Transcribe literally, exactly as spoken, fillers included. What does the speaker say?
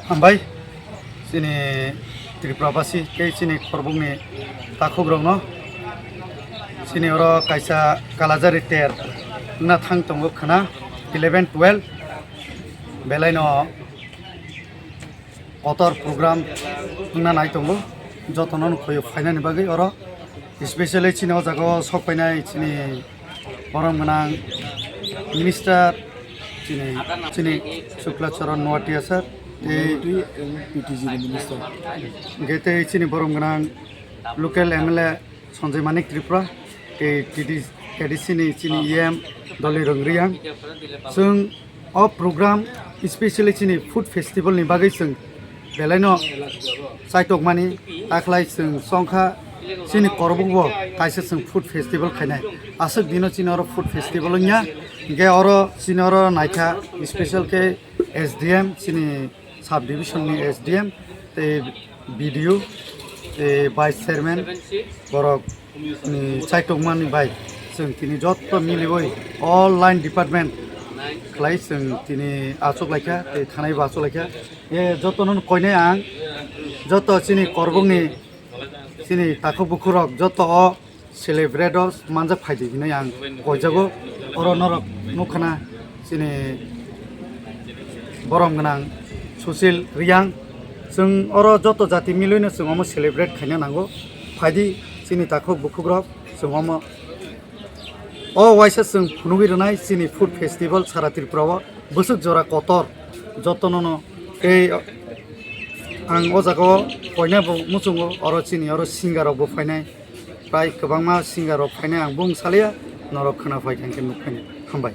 Hambai, chini Tripura basi tei chini korbokni takhukrokno. Chini oro kaisa Kalajari ter wngna thang tongo khwna eleven twelve, belaino kotor program wngna nai tongo, jotono nukhoyo phainani bagwi oro, especially chini o jaga o sok painai chini borom gwnang minister chini, chini Shukla Charan Noatia sir, tei P T G ni minister, hwnkhe tei chini borom gwnang local M L A Sanjay Manik Tripura, tei T D, T D C ni chini E M Dolirong Riyang. Chwng o program, especially chini food festival ni bagwi chwng belaino chaitokmani, takhlai chwng chongkha chini korbokbo kaisa chwng food festival khainai. Aswk dino chini oro food festival wngya, hwnkhe oro chini oro naikha special khe S D M chini sub division ni S D M tei B D O tei vice chairman borok ni chaitokmani bai chwng tini joto miliwi all line department khlai chwng tini achuk laikha tei thanai bo achuk laikha. E jotono koinai ang joto chini korbokni chini takhuk bukhurok joto o celebrate o manjak phaidi hinwi ang koijago. Oro norok nukkhana chini borom gwnang Sushil Riyang. Chwng oro joto jati milwino chwng omo celebrate khaina nango. Phaidi chini takhuk bukhukrok chwng omo o waisa chwng phunugwi rwnai chini food festival sara Tripura o bwswk jora kotor jotonono tei ang o jaga o koina bo muchungo oro chini oro singer rok bo phainai. Prai kwbangma singer rok phainai ang bung salia norok khwna phai khe nuk phainai. Hambai.